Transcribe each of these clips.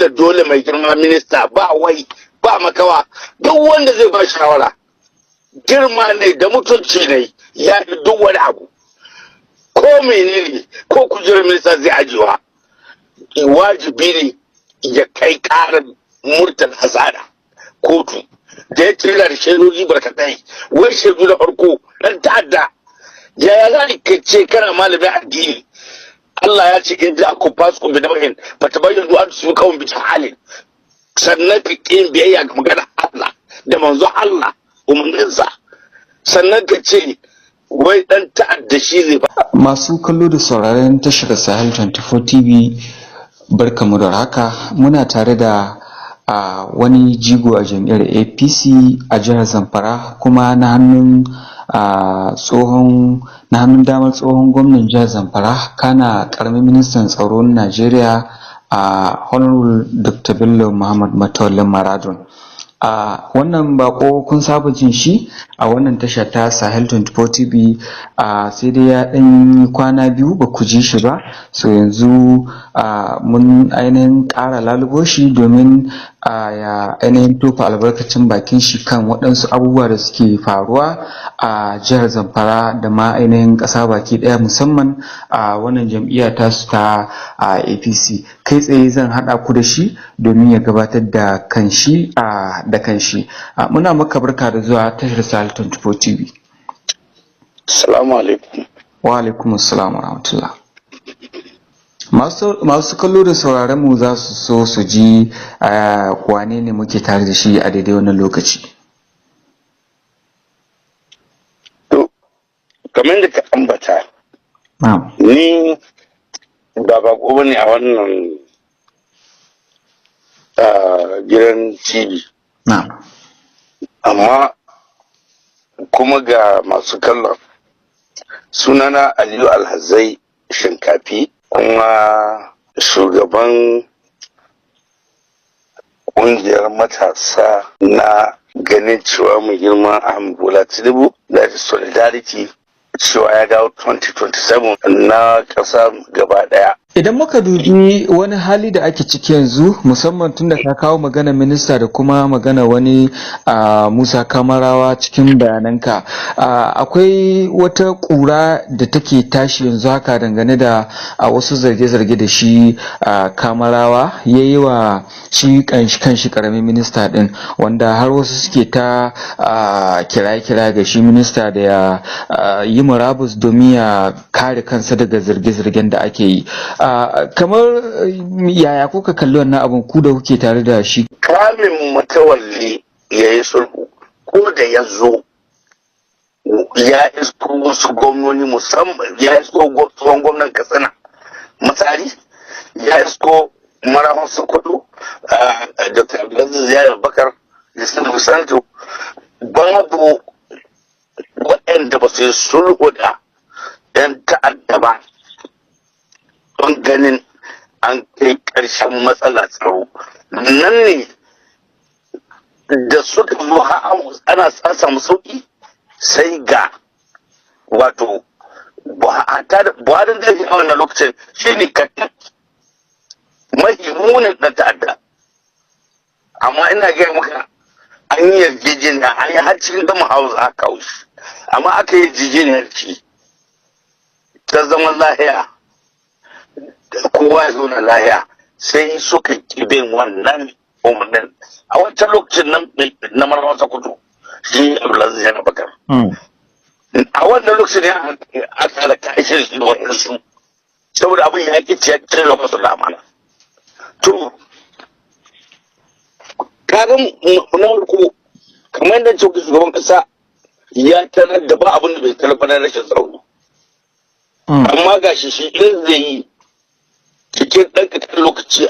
Dole dole mai girma minista, ba wai ba makawa, duk wanda zai ba shawara, girma ne da mutunci ne ya fi duk wani abu. Ko menene, ko kujerar minista zai ajiyewa, wajibi ne ya kai karar Murtala Hasada kotu da ya tsira da shaidoji barkatai. Wai shaidu da farko dan ta'adda, yaya za ka ce kana malamin addini? Allah ya ce in ja'akum fasiqun bi naba'in fatabayyanu an tusibu qauman bi jahalin. Sannan ka ƙin biyayya ga magana Allah da manzo Allah, umarninsa, sannan ka ce wai dan ta'adda shi zai ba. Masu kallo da sauraren tashar Sahel 24 TV, barkamu da haka. Muna tare da wani jigo a jam'iyyar APC a jihar Zamfara, kuma na hannun tsohon na hannun damar tsohon gwamnan jihar Zamfara, kana karamin ministan tsaron Najeriya, a Honorable Dr. Bello Muhammad Matawallen Maradun. A wannan bako kun saba jin shi a wannan tasha ta Sahel 24 TV, a sai dai ya ɗan yi kwana biyu ba ku ji shi ba. So yanzu mun ainihin ƙara lalubo shi domin ya ainihin tofa albarkacin bakin shi kan waɗansu abubuwa da suke faruwa a jihar Zamfara da ma ainihin ƙasa baki ɗaya, musamman a wannan jam'iyya tasu ta APC. Kai tsaye zan haɗa ku da shi domin ya gabatar da kanshi a da kanshi. Muna maka barka da zuwa tashar Sahel 24 TV. Assalamu alaikum. Wa alaikum assalam wa rahmatullah. Masu kallo da sauraron mu za su so su ji wane ne muke tare da shi a daidai wannan lokaci. To, kamar da ka ambata, Na'am. ni ba bako bane a wannan gidan TV. Na'am. Amma kuma ga masu kallon, sunana Aliyu Alhazai Shinkafi, kuma shugaban ƙungiyar matasa na ganin cewa mu girma Ahmed Bola Tinubu, that is solidarity, cewa ya dawo 2027 na ƙasa gaba ɗaya. Idan muka dubi wani hali da ake ciki yanzu, musamman tun da ka kawo magana minista da kuma magana wani Musa Kamarawa cikin bayananka, akwai wata ƙura da take tashi yanzu haka dangane da wasu zarge-zarge da shi Kamarawa ya yi wa shi kanshi karamin minista din, wanda har wasu suke ta kiraye-kiraye ga shi minista da ya yi murabus domin ya kare kansa daga zarge-zargen da ake yi. Kamar yaya kuka kalli wannan abun, ku da kuke tare da shi? Kamin Matawalli ya yi sulhu, ko da ya zo ya isko wasu gwamnoni, musamman ya isko tsohon gwamnan Katsina Misali, ya isko Marahun Sokoto Dr. Abdulaziz Yari Bakar da Sanu Santo, babu waɗanda ba su yi sulhu da 'yan ta'adda ba don ganin an kai ƙarshen matsala tsaro. Nan ne da suka zo har ana samu sauƙi, sai ga wato Buhari da a wannan lokacin shi ne katak mahi munin ɗan ta'adda. Amma ina gaya maka, an yi yarjejeniya, an yi har cikin gama house aka kawo shi, amma aka yi yarjejeniyar ci ta zaman lahiya, kowa ya zauna lahiya, sai suka ƙi bin wannan umarnin a wancan lokacin nan na Marwan Sokoto, shi Abdulaziz Yana Bakar. A wannan lokacin ne aka halaka shi da wa'insu, saboda abin ya ƙi ciyar da masu lamana. To, kaga na farko, kamar yadda ce, shugaban kasa ya tanar da ba abin da bai tarar na rashin tsaro, amma ga shi shi in zai yi cikin ɗan ƙanƙanin lokaci,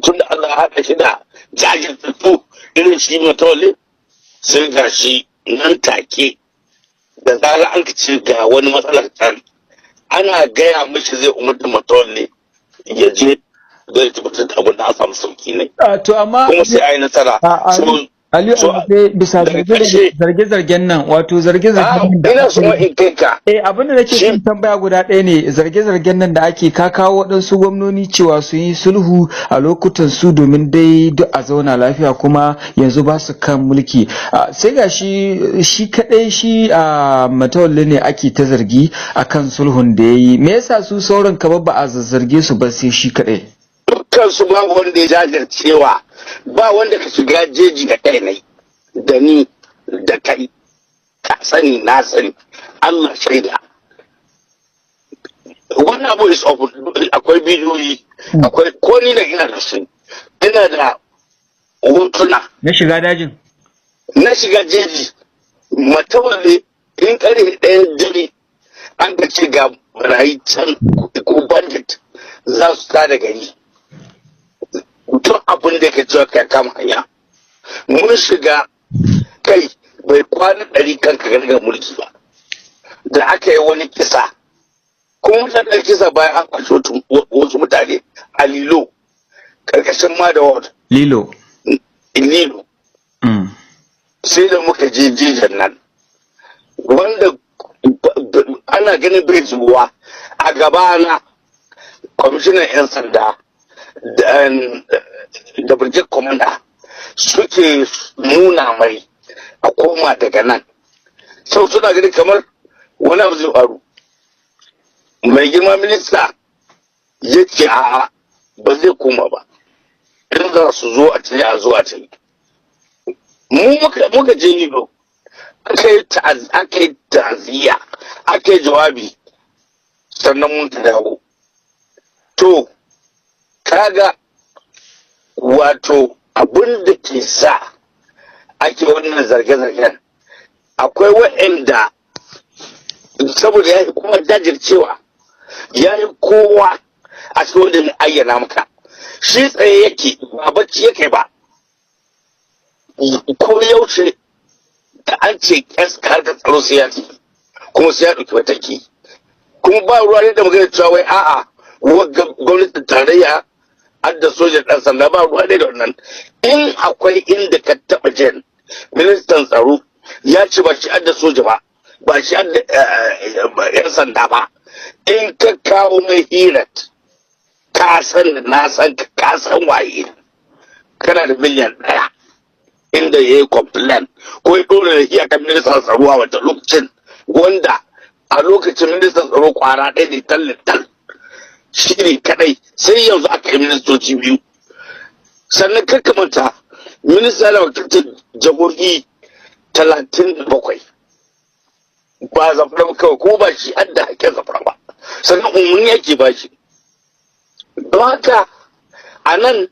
tun da Allah ya haɗa shi da jajirtattu irin shi Matawalle, sai ga shi nan take da zarar an ce ga wani matsalar can, ana gaya mishi, zai umarta Matawalle ya je zai tabbatar da abin da an samu sauki ne. To amma Kuma sai a yi nasara. Aliyu So, Alhaji, bisa daga ƙarshe- zarge-zargen nan, wato zarge-zargen da Ina ake so in kai ka. Eh, abin da nake son tambaya guda ɗaya ne. Zarge-zargen nan da ake ka kawo waɗansu gwamnoni cewa sun yi sulhu a lokutan su domin dai duk a zauna lafiya, kuma yanzu ba su kan mulki. Sai ga shi shi kaɗai, shi a Matawalle ne ake ta zargi akan sulhun da ya yi. Me yasa su sauran kamar ba a zazzarge su ba sai shi kaɗai? Dukkan su babu wanda ya jajircewa, ba wanda ka shiga jeji da kai ne da ni da kai. Ka sani, na sani, Allah shaida. Wannan abu is open. Akwai bidiyoyi, akwai ko ni da ina da su, ina da hotuna. Na shiga dajin? Na shiga jeji. Matawalle in karfe 1 dare an ka ce ga barayi can ko bandit za su tada gari, duk abin da ka cewa ka kama hanya mun shiga. Kai, bai kwana 100 kan ka ga mulki ba da aka yi wani kisa, kuma mutane kisa bayan an kwashe wasu mutane a Lilo, karkashin ma da ward. Lilo. Lilo. Sai da muka je jejin nan wanda ana ganin bai zuwa, a gabana kwamishinan 'yan sanda da brigade commander suke nuna mai a koma daga nan, sau suna ganin kamar wani abu zai faru. Mai girma minista ya ce a'a, ba zai koma ba, in za su zo a ce a zo a ce mu muka je Lilo, aka yi ta'aziyya, aka yi jawabi, sannan mun ta dawo. To kaga, wato abin da ke sa ake wannan zarge-zargen, akwai waɗanda saboda ya yi kuma jajircewa, ya yi kowa a cikin wanda na ayyana maka, shi tsaye yake, ba bacci yake ba. Ko yaushe da an ce kyas harkar tsaro, sai ya ci, kuma sai ya ɗauki mataki, kuma ba ruwa ne da magana cewa wai a'a, wagga gwamnatin tarayya adda sojan, ɗan sanda, ba ruwa ne da wannan. In akwai inda ka taɓa jin ministan tsaro ya ce ba shi adda soja ba, ba shi adda yan sanda ba, in ka kawo mai hirat, ka san na san ka san waye, kana da miliyan 1. Inda ya yi complain ko ya ɗora da shi akan ministan tsaro a wata lokacin, wanda a lokacin ministan tsaro kwara ɗaya ne tallin tal, shi ne kadai. Sai yanzu aka yi ministoci biyu. Sannan kakkamanta minista da wakiltar jihohi 37, ba Zamfara ba kawai, ko ba shi an da haƙƙin Zamfara ba. Sannan umarni yake ba shi. Don haka a nan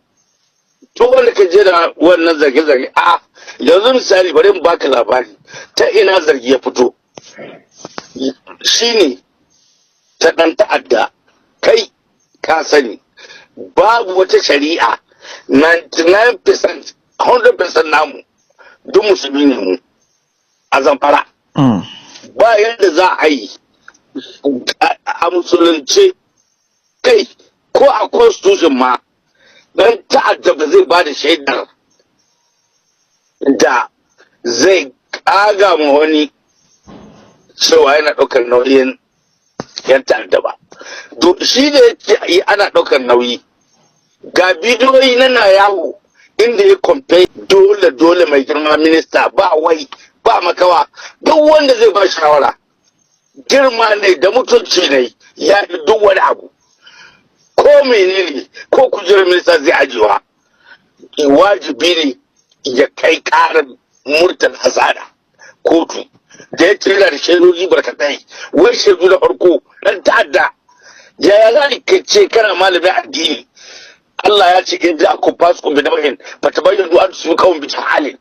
duk wanda ka je da wannan zarge-zarge, a yanzu misali, bari mu baka labari ta ina zargi ya fito, shine ta ɗan ta'adda. Kai ka sani babu wata shari'a, 99%, 100% namu duk musulmi ne mu a Zamfara. Ba yadda za a yi a musulunce, kai, ko a constitution ma, dan ta'adda ba zai ba da shaidar da zai kaga ma wani cewa yana ɗaukar nauyin yan ta'adda ba. To shi da yake ana ɗaukar nauyi, ga bidiyoyi na na yawo inda ya kwamfe. Dole dole mai girma minista, ba wai ba makawa, duk wanda zai ba shawara, girma ne da mutunci ne ya fi duk wani abu. Ko menene, ko kujerar minista zai ajiyewa, wajibi ne ya kai karar Murtala Sada kotu da ya tsira da shaidoji barkatai. Wai shaidu da farko dan ta'adda, yaya za ka ce kana malamin addini? Allah ya ce in ja'akum fasiqun bi naba'in fatabayyanu an tusibu qauman bi jahalin.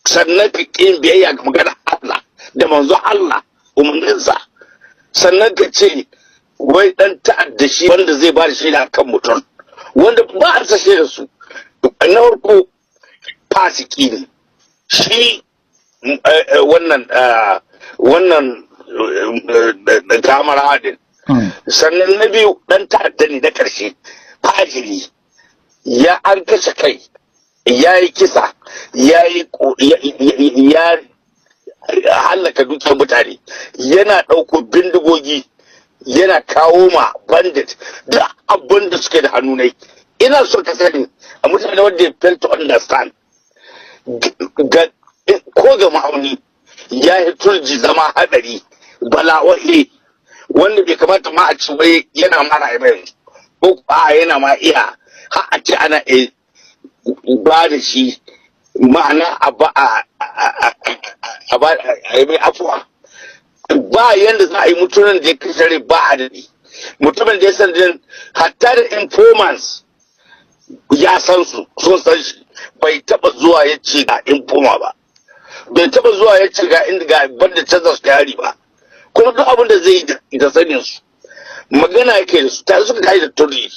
Sannan ka ƙin biyayya ga magana Allah da manzo Allah, umarninsa, sannan ka ce wai dan ta'adda shi wanda zai ba da shaida kan mutum wanda ba a sashe da su. Na farko fasiki ne shi, wannan kamara din. Sannan na biyu dan ta'adda ne, na ƙarshe fajiri, ya an kashe kai, ya yi kisa. Ya yi ya hallaka dukiyar mutane, yana ɗauko bindigogi, yana kawo ma bandit duk abin da suke da hannu ne. Ina so ka sani, a mutane wanda fail to understand, ko ga ma'auni ya yi Turji zama hadari bala'o'i wanda bai kamata ma a ci wai yana ma rayuwa yanzu, ko a yana ma iya har a ce ana ba da shi, ma'ana a ba a ba a yi mai afuwa. Ba yanda za a yi mutumin da ya kashe rai ba adadi, mutumin da ya san hatta da informants ya san su, sun san shi, bai taba zuwa ya ce ga informer ba, bai taba zuwa ya ce ga inda ga banda canza su yari ba. Kuma duk abin da zai yi da sanin su, magana yake da su, tare suka kai da Turji,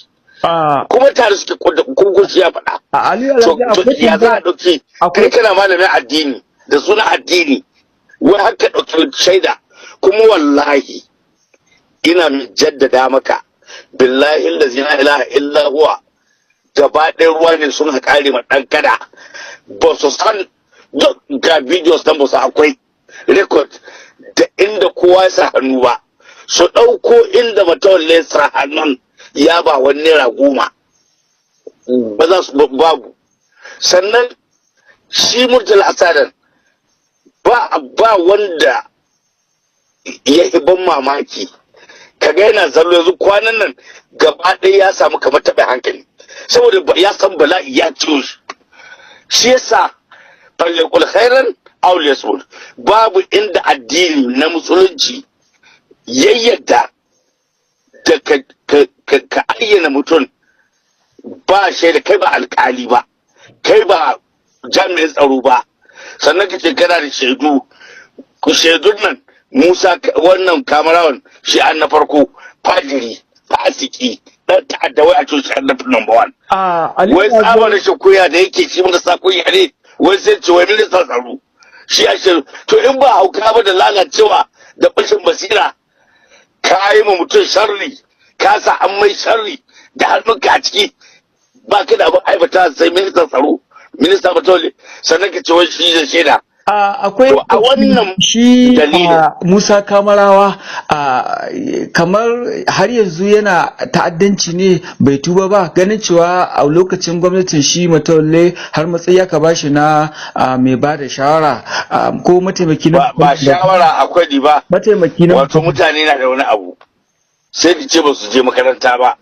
kuma tare suke kunkunci ya faɗa. A Aliyu To ya za a ɗauki kai kana malamin addini da suna addini, wai haka ɗauki shaida? Kuma wallahi ina mai jaddada maka, billahi allazi la ilaha illa huwa, gaba ɗaya ruwa ne sun haƙari ma ɗan kada. Ba su san duk ga videos nan, ba su akwai record da inda kowa ya sa hannu ba. Su ɗauko inda Matawalle ya sa hannun ya ba wani ₦10, ba za su babu. Sannan shi Murtala Asadan, ba wanda ya yi ban mamaki kaga yana zallo yanzu kwanan nan, gaba ɗaya ya samu kamar taɓa hankali, saboda ya san bala'i ya ciyo shi. Shi yasa falyaqul khairan aw liyasmut. Babu inda addini na Musulunci ya yadda da ka ayyana mutum ba shaida, kai ba alkali ba, kai ba jami'in tsaro ba, sannan ka ce kana da shaidu. Ku shaidun nan, Musa wannan Kamarawan, shi an na farko, fajiri, fasiki, dan ta'adda, wai a ce shi an na number one. Wai tsabar rashin kunya da yake ci mana sa kunya ne, wai sai ce wai ministan tsaro shi a ce. To in ba hauka ba da lalacewa da bashin basira, ka yi ma mutum sharri, ka sa an mai sharri da hannunka a ciki, ba ka da abin aibata sai ministan tsaro, minista Matawalle, sannan ka ce wai shi da shaida. Akwai a wannan shi Musa Kamarawa, kamar har yanzu yana ta'addanci ne, bai tuba ba, ganin cewa a lokacin gwamnatin shi Matawalle har matsayi aka bashi na mai ba da shawara ko mataimaki na ba shawara akwai ba. Mataimaki na Wato mutane na da wani abu sai da ce ba su je makaranta ba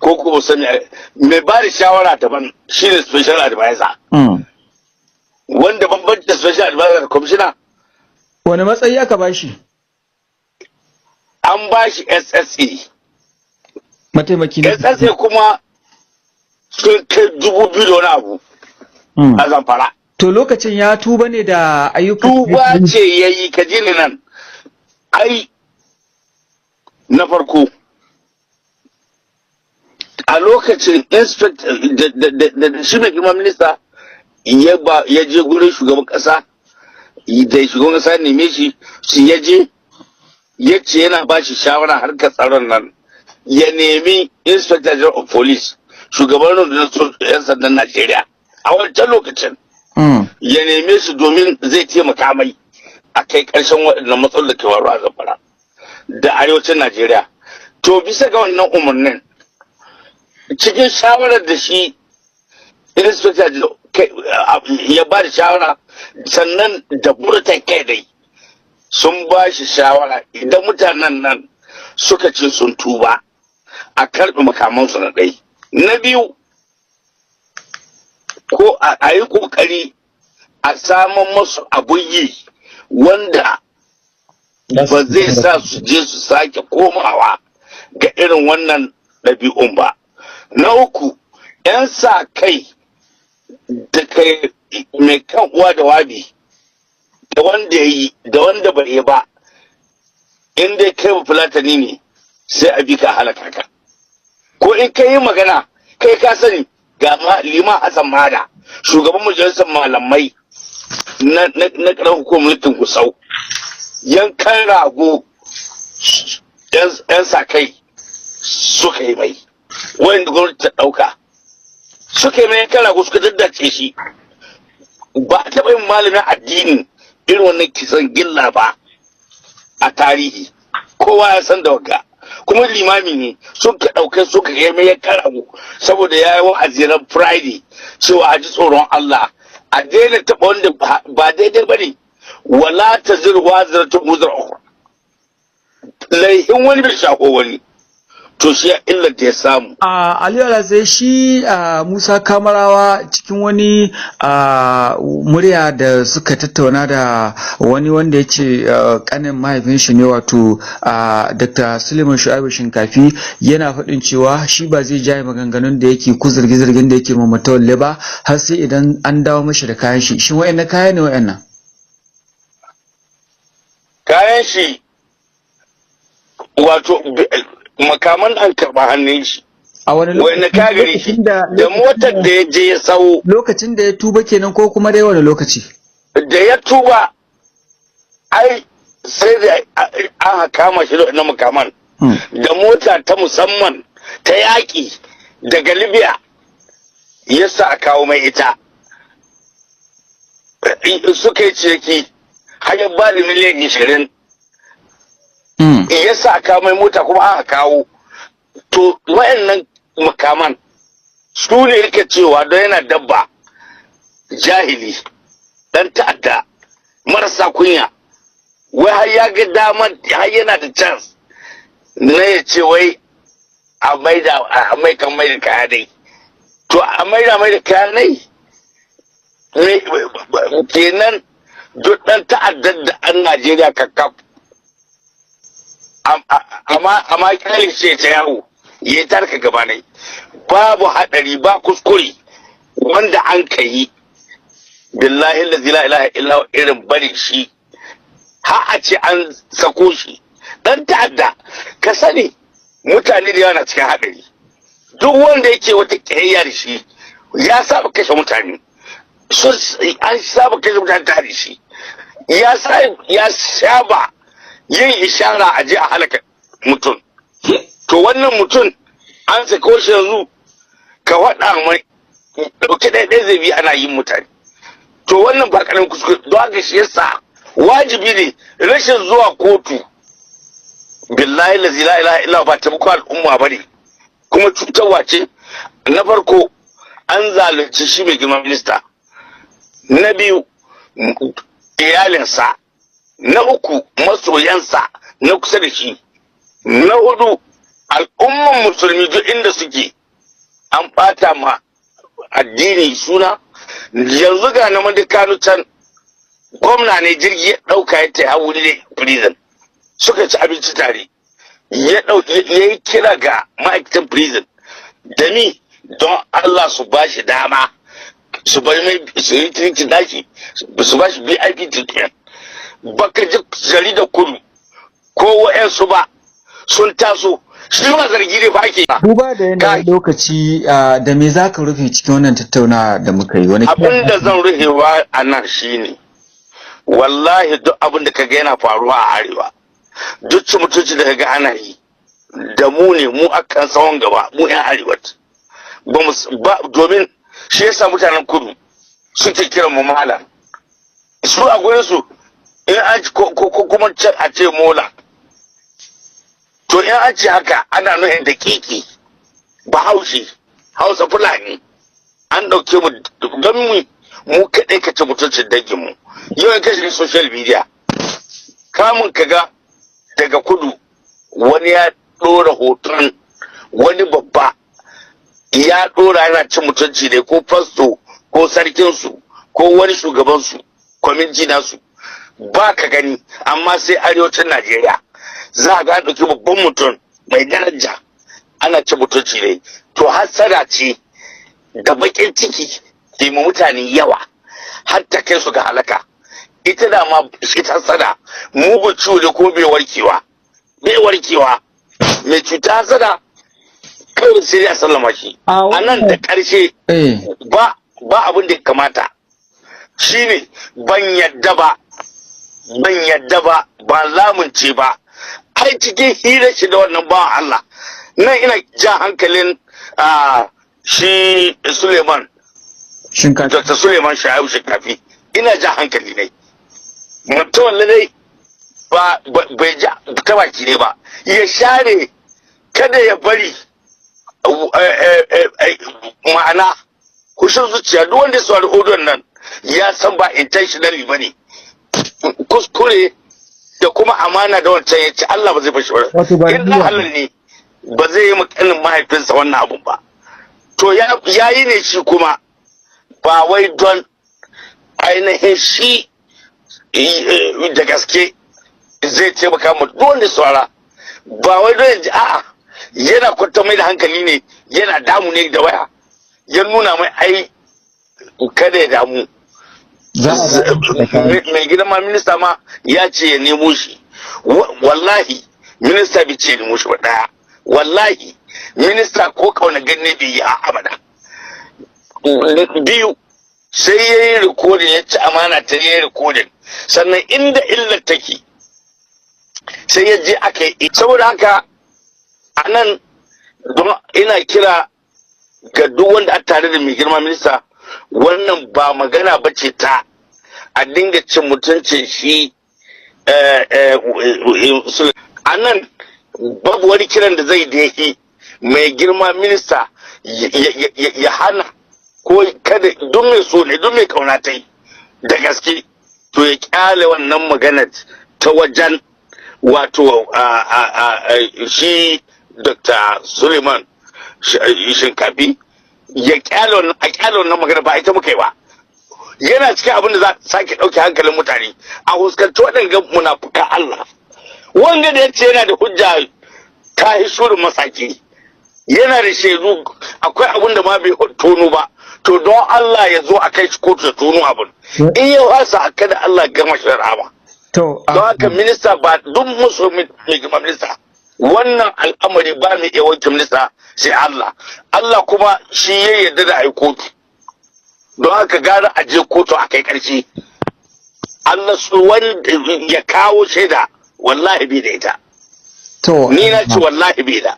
ko kuma sani. Mai ba da shawara daban, shine special advisor, wanda bambanci da special advisor da commissioner. Wani matsayi aka bashi? An bashi SSA. Mataimaki na SSA kuma sun kai 2000 da wani abu a Zamfara. To lokacin ya tuba ne da ayyukan Tuba ce ya yi? Ka ji nan ai, na farko a lokacin inspector da shi mai girma minista ya ba ya je gurin shugaban kasa, da shugaban kasa neme shi, shi ya je ya ce yana ba shi shawara harkar tsaron nan ya nemi Inspector General of Police, shugaban rundunar yan sandan Najeriya a wancan lokacin, ya neme su domin zai taimaka mai a kai ƙarshen waɗannan matsalolin da ke faruwa a Zamfara da arewacin Najeriya. To bisa ga wannan umarnin, cikin shawarar da shi inspector ya ba da shawara, sannan da Burtai kai dai sun ba shi shawara, idan mutanen nan suka ce sun tuba, a karɓi makamansu na ɗai. Na biyu, ko a yi ƙoƙari a samun masu abun yi wanda ba zai sa su je su sake komawa ga irin wannan ɗabi'un ba. Na uku, 'yan sa kai da kai mai kan uwa da wabi, da wanda ya yi da wanda bai yi ba, in dai kai Fulatani ne, sai a bi ka halaka ka, ko in ka yi magana kai ka sani. Ga Liman Hassan Mada, shugaban majalisar malamai na ƙaramar hukumar mulkin Gusau, yankan rago yan sa kai suka yi mai, wanda gwamnati ta ɗauka suka yi mai yankan rago, suka daddace shi. Ba a taɓa yin malamin addini irin wannan kisan gilla ba a tarihi. Kowa ya san da wagga. Kuma limami ne sun ka ɗauke, suka kai mai ya karamu, saboda ya yi wa'azi ran Friday cewa a ji tsoron Allah, a daina taɓa wanda ba daidai ba ne. Wala taziru waziratun wuzra ukhra, laihin wani bai shafo wani. To, shi ya illar da ya samu. A Aliyu Alhassan, shi a Musa Kamarawa, cikin wani murya da suka tattauna da wani wanda ya ce kanin mahaifin shi ne, wato Dr. Suleiman Shu'aibu Shinkafi, yana faɗin cewa shi ba zai jaye maganganun da yake ku zarge-zargen da yake ma Matawalle ba har sai idan an dawo mashi da kayan shi. Shin wa'annan kaya ne wa'annan? Kayan shi, wato makaman an karɓa hannun shi. A wani Wani ka gare shi lokacin da da motar da ya je ya sawo. Lokacin da ya tuba kenan, ko kuma dai wani lokaci? Da ya tuba ai sai da aka kama shi da wannan makaman da mota ta musamman ta yaƙi daga Libya ya sa a kawo mai ita. Suka yi ciniki har ya ba da miliyan 20, ya sa a kawo mai mota, kuma aka kawo. To, wayannan makaman su ne yake cewa don yana dabba, jahili, dan ta'adda, marasa kunya, wai har ya ga damar, har yana da chance na ya ce wai a maida, a mai kan mai da kaya dai. To, a maida mai da kaya nai kenan. Duk dan ta'addar da an Najeriya kakkaf, amma kyale ce ta yawo ya tarka gabanai, babu hadari ba kuskure wanda an ka yi, billahi allazi la ilaha illa, irin bari shi har a ce an sako shi dan ta'adda. Ka sani mutane da yawa na cikin hadari. Duk wanda yake wata kiyayya da shi ya saba kashe mutane, an saba kashe mutane tare da shi, ya saba yin ishara a je a halaka mutum. To, wannan mutum an sako shi yanzu, ka faɗa mai ɗauki ɗaya ɗaya zai bi ana yin mutane. To, wannan ba ƙaramin kuskure. Don haka shi yasa wajibi ne rashin zuwa kotu, billahi lazi la ilaha illa, ba taimako al'umma bane, kuma cutarwa ce. Na farko, an zalunci shi mai girma minista. Na biyu, iyalinsa. Na uku, masoyansa na kusa da shi. Na hudu, al'umman musulmi duk inda suke. An bata ma addini suna. Yanzu ga na Kano can, gwamna ne, jirgi ya ɗauka ya ta wuri ne prison, suka ci abinci tare, ya yi kira ga ma'aikatan prison da ni don Allah su ba shi dama, su bari mai su yi treating nashi, su ba shi VIP treatment. Baka ji jaridar kudu ko wa'yansu ba sun taso. Shi ma zargi ne fa ake. Duba da yanayin lokaci, da me za ka rufe cikin wannan tattaunawa da muka yi? Wani Abin da zan rufewa a nan shine, wallahi duk abin da kaga yana faruwa a arewa, duk ci mutunci da kaga ana yi da mu ne, mu akan tsawon gaba, mu yan arewa ba mu ba. Domin shi yasa mutanen kudu suke kiran mu malam. Su a gurin su in an ko kuma a ce mola. To, in an ce haka ana nufin da kiki Bahaushe, Hausa, Fulani. An ɗauke mu don mu mu kaɗai ka ci mutuncin dangin mu. Yau in ka shiga social media, kamun ka ga daga kudu wani ya ɗora hoton wani babba, ya ɗora yana cin mutunci ne, ko fasto ko sarkinsu ko wani shugabansu, kwaminci nasu, ba ka gani. Amma sai arewacin Najeriya za a ga an ɗauki babban mutum mai daraja ana cin mutunci ne. To, hassada ce da baƙin ciki ke ma mutane yawa har ta kai su ga halaka. Ita da ma ita hassada mugun ciwo ne, ko bai warkewa, bai warkewa. Mai cuta hassada kawai sai ya sallama shi. A nan da ƙarshe, ba abin da ya kamata shine ban yadda ba, ban yadda ba, ba lamunce ba. Ai cikin hira shi da wannan bawan Allah nan, ina ja hankalin shi Suleiman. Shinkafi. Dr. Suleiman Shaibu Shinkafi, ina ja hankali ne. Mutum dai ba bai ja ta baki ne ba, ya share, kada ya bari ma'ana kushin zuciya. Duk wanda ya saurari audion nan ya san ba intentionally ba ne, kuskure da kuma amana da wancan ya ci, Allah ba zai bashi ba. Wato ba In dan halal ne, ba zai yi makanin mahaifinsa wannan abun ba. To ya yi ne shi kuma ba wai don ainihin shi da gaske zai taimaka mu. Duk wanda saurara, ba wai don ya ji, a'a, yana kwantar mai da hankali ne, yana damu ne da waya, ya nuna mai ai kada ya damu. Za a Mai gidan ma minista ma ya ce ya nemo shi. Wallahi minista bai ce ya nemo shi ba. Daya, wallahi minista ko kauna ganne bai yi a abada. Biyu, sai ya yi rikodin, ya ci amana ta yi rikodin. Sannan inda illar take, sai ya je aka yi. Saboda haka a nan don ina kira ga duk wanda a tare da mai girma minista, wannan ba magana ba ce ta a dinga cin mutuncin shi. A nan babu wani kiran da zai da mai girma minista ya hana ko kada. Duk mai so ne, duk mai kauna ta yi da gaske, to ya kyale wannan maganar ta wajen wato shi Dr. Suleiman Shinkafi, ya kyale wannan, a kyale wannan magana, ba ita muka yi ba. Yana cikin abin da za sake ɗauke hankalin mutane a fuskanci waɗanga munafukan Allah. Wanga da ya ce yana da hujja ta yi shurin masaki, yana da shaidu, akwai abin da ma bai tono ba. To don Allah ya zo a kai shi kotu ya tono abin. In ya wasa, kada Allah gama shi rahama. To Don haka minista ba duk musu mai girma minista, wannan al'amari ba mai iya wanke minista sai Allah. Allah kuma shi ya yarda da ai kotu. Don haka gara a je kotu a kai karshe. Allah su wanda ya kawo shaida, wallahi bai da ita. To Ni na ce wallahi bai da.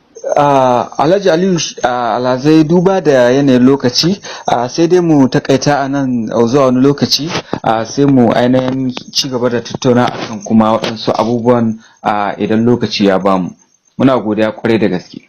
Alhaji Aliyu Alhazai, duba da yanayin lokaci, sai dai mu takaita a nan. Zuwa wani lokaci sai mu ainihin ci gaba da tattauna akan kuma waɗansu abubuwan idan lokaci ya bamu. Muna godiya kwarai da gaske.